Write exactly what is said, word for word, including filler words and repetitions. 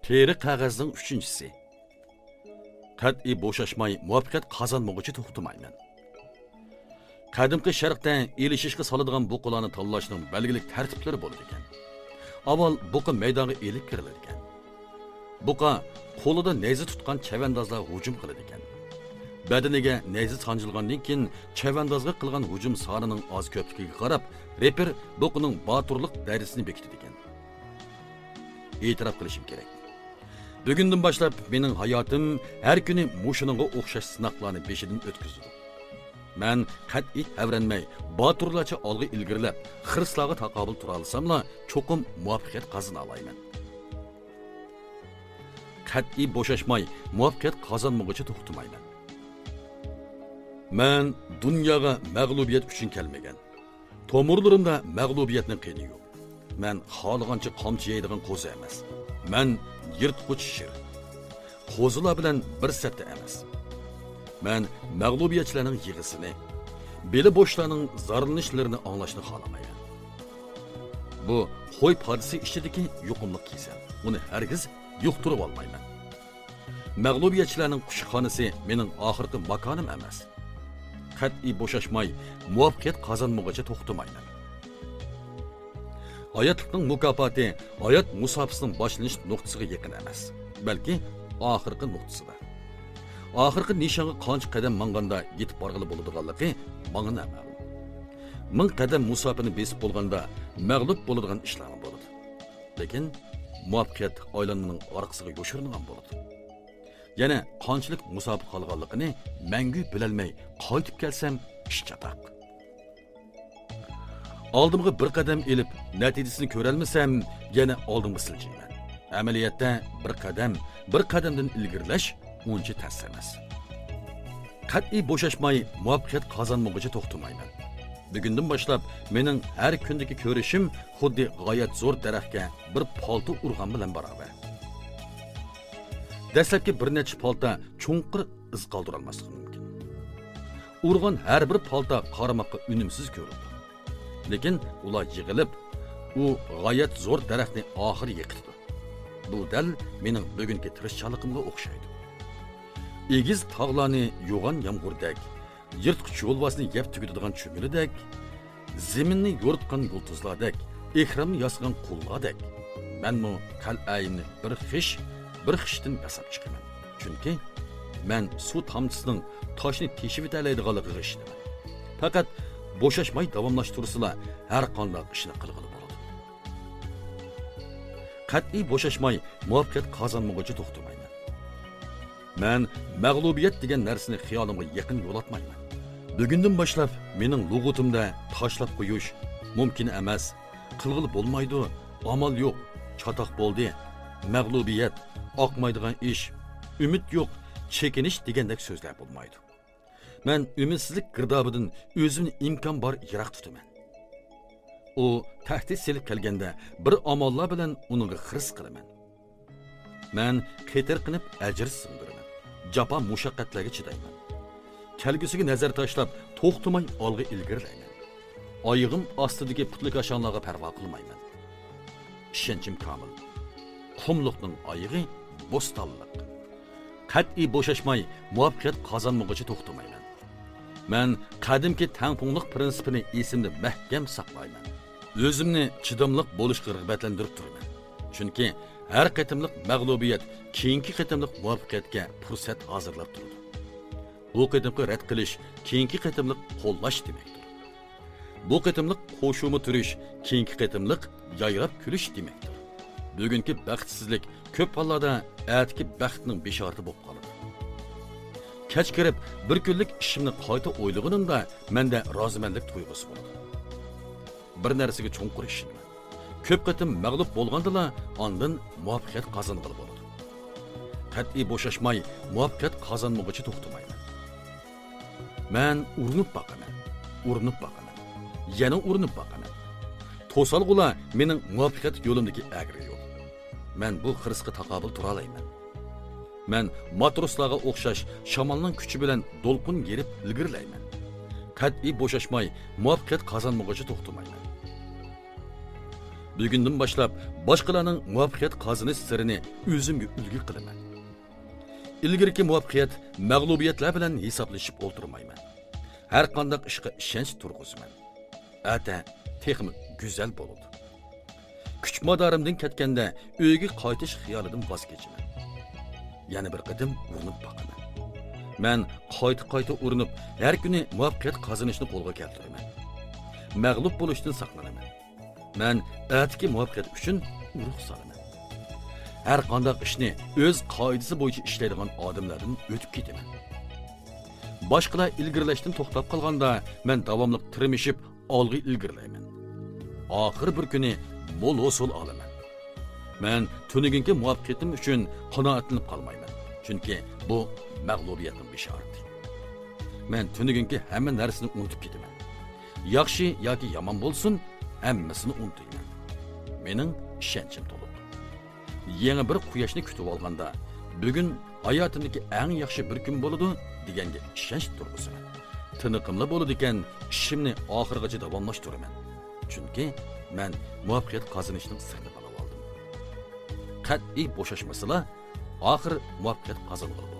قېرى قەغەزنىڭ ئۈچىنچىسى. قەتئىي بوشاشماي مۇۋەپپەقىيەت قازانمىغۇچە توختىمايمەن. قەدىمكى شەرقتە ئېلىشىشقا سالىدىغان بۇقىلارنى تاللاشنىڭ بەلگىلىك تەرتىپلىرى بولىدىكەن. ئاۋۋال بۇقا مەيدانغا ئېلىپ كىرىلىدىكەن. بۇقا قولىدا نەيزە تۇتقان چەۋەندازلار ھۇجۇم قىلىدىكەن. بەدىنىگە نەيزە سانجىلغاندىن كېيىن، چەۋەندازغا قىلغان ھۇجۇم سانىنىڭ ئاز-كۆپلۈكىگە قاراپ، رېپېر بۇقىنىڭ باتۇرلۇق دەرىجىسىنى بېكىتىدىكەن. ئېتىراپ قىلىشىم كېرەك، بۈگۈندىن باشلاپ مېنىڭ ھاياتىم ھەر كۈنى مۇشۇنىڭغا ئوخشاش سىناقلارنى بېشىدىن ئۆتكۈزىدۇ. مەن قەتئىي تەۋرەنمەي، باتۇرلارچە ئالغا ئىلگىرىلەپ، خىرىسلارغا تاقابىل تۇرالىساملا، چوقۇم مۇۋەپپەقىيەت قازىنالايمەن. قەتئىي بوشاشماي، مۇۋەپپەقىيەت قازانمىغۇچە توختىمايمەن. مەن دۇنياغا مەغلۇبىيەت ئۈچۈن كەلمىگەن. تومۇرلىرىمدا مەغلۇبىيەتنىڭ قېنى يوق. مەن خالىغانچە قامچا يەيدىغان قوزا ئەمەس. مەن يىرتقۇچ شىر. قوزىلار بىلەن بىر سەپتە ئەمەس. مەن مەغلۇبىيەتچىلەرنىڭ يىغىسىنى، بېلى بوشلارنىڭ زارلىنىشلىرىنى ئاڭلاشنى خالىمايمەن. بۇ قوي پادىسى ئىچىدىكى يۇقۇملۇق كېسەل. ئۇنى ھەرگىز يۇقتۇرۇۋالمايمەن. مەغلۇبىيەتچىلەرنىڭ قۇشخانىسى مېنىڭ ئاخىرقى ماكانىم ئەمەس. قەتئىي بوشاشماي، مۇۋەپپەقىيەت قازانمىغۇچە توختىمايمەن. ھاياتلىقنىڭ مۇكاپاتى ھايات مۇساپىسىنىڭ باشلىنىش نۇقتىسىغا يېقىن ئەمەس، بەلكى ئاخىرقى نۇقتىسىدا. ئاخىرقى نىشانغا قانچە قەدەم ماڭغاندا يېتىپ بارغىلى بولىدىغانلىقى ماڭا نامەلۇم. مىڭ قەدەم مۇساپىنى بېسىپ بولغاندا مەغلۇپ بولىدىغان ئىشلارمۇ بولىدۇ. لېكىن مۇۋەپپەقىيەت ئايلانمىنىڭ ئارقىسىغا يوشۇرۇنغان بولىدۇ. يەنە قانچىلىك مۇساپە قالغانلىقىنى مەڭگۈ بىلەلمەي قايتىپ كەلسەم ئىش چاتاق. ئالدىمغا بىر قەدەم ئېلىپ، نەتىجىسىنى كۆرەلمىسەم، يەنە ئالدىمغا سىلجىيمەن. ئەمەلىيەتتە بىر قەدەم، بىر قەدەمدىن ئىلگىرىلەش ئۇنچە تەس ئەمەس. قەتئىي بوشاشماي مۇۋەپپەقىيەت قازانمىغۇچە توختىمايمەن. بۈگۈندىن باشلاپ مېنىڭ ھەر كۈندىكى كۈرىشىم خۇددى غايەت زور دەرەخكە بىر پالتا ئۇرغان بىلەن باراۋەر. دەسلەپكى بىر نەچچە پالتا چوڭقۇر ئىز قالدۇرالماسلىقى مۇمكىن. ئۇرغان ھەر بىر پالتا قارىماققا ئۈنۈمسىز كۆرۈنىدۇ. لېكىن ئۇلار يىغىلىپ، ئۇ غايەت زور دەرەخنى ئاخىرى يىقىتىدۇ. بۇ دەل مېنىڭ بۈگۈنكى تىرىشچانلىقىمغا ئوخشايدۇ. ئېگىز تاغلارنى يوغان يامغۇردەك، يىرتقۇچ يولۋاسنى يەپ تۈگىتىدىغان چۈمۈلىدەك، زېمىننى يورۇتقان يۇلتۇزلاردەك، ئېھرامنى ياسىغان قۇللاردەك، مەنمۇ قەلئەيىمنى بىر خىش، بىر خىشتىن ياساپ چىقىمەن. چۈنكى مەن سۇ تامچىسىنىڭ تاشنى تېشىۋېتەلەيدىغانلىقىغا ئىشىنىمەن. پەقەت بوشاشماي داۋاملاشتۇرسىلا، ھەر قانداق ئىشنى قىلغىلى بولىدۇ. قەتئىي بوشاشماي مۇۋەپپەقىيەت قازانمىغۇچە توختىمايمەن. مەن مەغلۇبىيەت دېگەن نەرسىنى خىيالىمغا يېقىن يولاتمايمەن. بۈگۈندىن باشلاپ مېنىڭ لۇغىتىمدە تاشلاپ قويۇش، مۇمكىن ئەمەس، قىلغىلى بولمايدۇ، ئامال يوق، چاتاق بولدى، مەغلۇبىيەت، ئاقمايدىغان ئىش، ئۈمىد يوق، چېكىنىش دېگەندەك سۆزلەر بولمايدۇ. مەن ئۈمىدسىزلىك گىردابىدىن ئۆزۈمنى ئىمكان بار يىراق تۇتىمەن. ئۇ تەھدىت سېلىپ كەلگەندە، بىر ئاماللار بىلەن ئۇنىڭغا خىرىس قىلىمەن. مەن قېتىرقىنىپ ئەجىر سىڭدۈرىمەن. جاپا مۇشەققەتلەرگە چىدايمەن. كەلگۈسىگە نەزەر تاشلاپ، توختىماي ئالغا ئىلگىرىلەيمەن. ئايىغىم ئاستىدىكى پۇتلىكاشاڭلارغا پەرۋا قىلمايمەن. ئىشەنچىم كامىل. قۇملۇقنىڭ ئايىغى بوستانلىق. قەتئىي بوشاشماي مۇۋەپپەقىيەت قازانمىغۇچە توختىمايمەن. مەن قەدىمكى تەڭپۇڭلۇق پىرىنسىپىنى ئېسىمدە مەھكەم ساقلايمەن. ئۆزۈمنى چىداملىق بولۇشقا رىغبەتلەندۈرۈپ تۇرىمەن. چۈنكى ھەر قېتىملىق مەغلۇبىيەت كېيىنكى قېتىملىق مۇۋەپپەقىيەتكە پۇرسەت ھازىرلاپ تۇرىدۇ. بۇ قېتىمقى رەت قىلىش كېيىنكى قېتىملىق قوللاش دېمەكتۇر. بۇ قېتىملىق قوشۇلما تۈرۈش كېيىنكى قېتىملىق يايراپ كۈلۈش دېمەكتۇر. بۈگۈنكى بەختسىزلىك كۆپ ھاللاردا ئەتىكى بەختنىڭ بېشارىتى بولۇپ قالىدۇ. كەچ كىرىپ، بىر كۈنلۈك ئىشىمنى قايتا ئويلىغىنىمدا، مەندە رازىمەنلىك تۇيغۇسى بولىدۇ. بىر نەرسىگە چوڭقۇر ئىشىنىمەن. كۆپ قېتىم مەغلۇپ بولغاندىلا، ئاندىن مۇۋەپپەقىيەت قازانغىلى بولىدۇ. قەتئىي بوشاشماي مۇۋەپپەقىيەت قازانمىغۇچە توختىمايمەن. مەن ئۇرۇنۇپ باقىمەن، ئۇرۇنۇپ باقىمەن، يەنە ئۇرۇنۇپ باقىمەن. توسالغۇلار مېنىڭ مۇۋەپپەقىيەت يولۇمدىكى ئەگرى يول. مەن بۇ خىرىسقا تاقابىل تۇرالايمەن. مەن ماتروسلارغا ئوخشاش شامالنىڭ كۈچى بىلەن دولقۇن يېرىپ ئىلگىرىلەيمەن. قەتئىي بوشاشماي مۇۋەپپەقىيەت قازانمىغۇچە توختىمايمەن. بۈگۈندىن باشلاپ باشقىلارنىڭ مۇۋەپپەقىيەت قازىنىش سىرىنى ئۆزۈمگە ئۈلگە قىلىمەن. ئىلگىرىكى مۇۋەپپەقىيەت، مەغلۇبىيەتلەر بىلەن ھېسابلىشىپ ئولتۇرمايمەن. ھەر قانداق ئىشقا ئىشەنچ تۇرغۇزىمەن. ئەتە تېخىمۇ گۈزەل بولىدۇ. كۈچ مادارىمدىن كەتكەندە ئۆيگە قايتىش خىيالىدىن ۋاز كېچىمەن. يەنە بىر قېتىم ئۇرۇنۇپ باقىمەن. مەن قايتا-قايتا ئۇرۇنۇپ، ھەر كۈنى مۇۋەپپەقىيەت قازىنىشنى قولغا كەلتۈرىمەن. مەغلۇپ بولۇشتىن ساقلىنىمەن. مەن ئەتىكى مۇۋەپپەقىيەت ئۈچۈن ئۇرۇق سالىمەن. ھەر قانداق ئىشنى ئۆز قائىدىسى بويىچە ئىشلەيدىغان ئادەملەردىن ئۆتۈپ كېتىمەن. باشقىلار ئىلگىرىلەشتىن توختاپ قالغاندا، مەن داۋاملىق تىرمىشىپ ئالغا ئىلگىرىلەيمەن. ئاخىرى بىر كۈنى مول ھوسۇل ئالىمەن. مەن تۈنۈگۈنكى مۇۋەپپەقىيىتىم ئۈچۈن قانائەتلىنىپ قالمايمەن، چۈنكى بۇ مەغلۇبىيەتنىڭ بېشارىتى. مەن تۈنۈگۈنكى ھەممە نەرسىنى ئۇنتۇپ كېتىمەن. ياخشى ياكى يامان بولسۇن، ھەممىسىنى ئۇنتۇيمەن. مېنىڭ ئىشەنچىم تولۇق. يېڭى بىر قۇياشنى كۈتۈۋالغاندا، بۈگۈن ھاياتىمدىكى ئەڭ ياخشى بىر كۈن بولىدۇ، دېگەنگە ئىشەنچ تۇرغۇزىمەن. تىنىقىملا بولىدىكەن، ئىشىمنى ئاخىرغىچە داۋاملاشتۇرىمەن. چۈنكى مەن مۇۋەپپەقىيەت قازىنىشنىڭ سىرىنى بىلىۋالدىم. قەتئىي بوشاشمىسىلا، ئاخىر مۇۋەپپەقىيەت قازانغىلى بولىدۇ.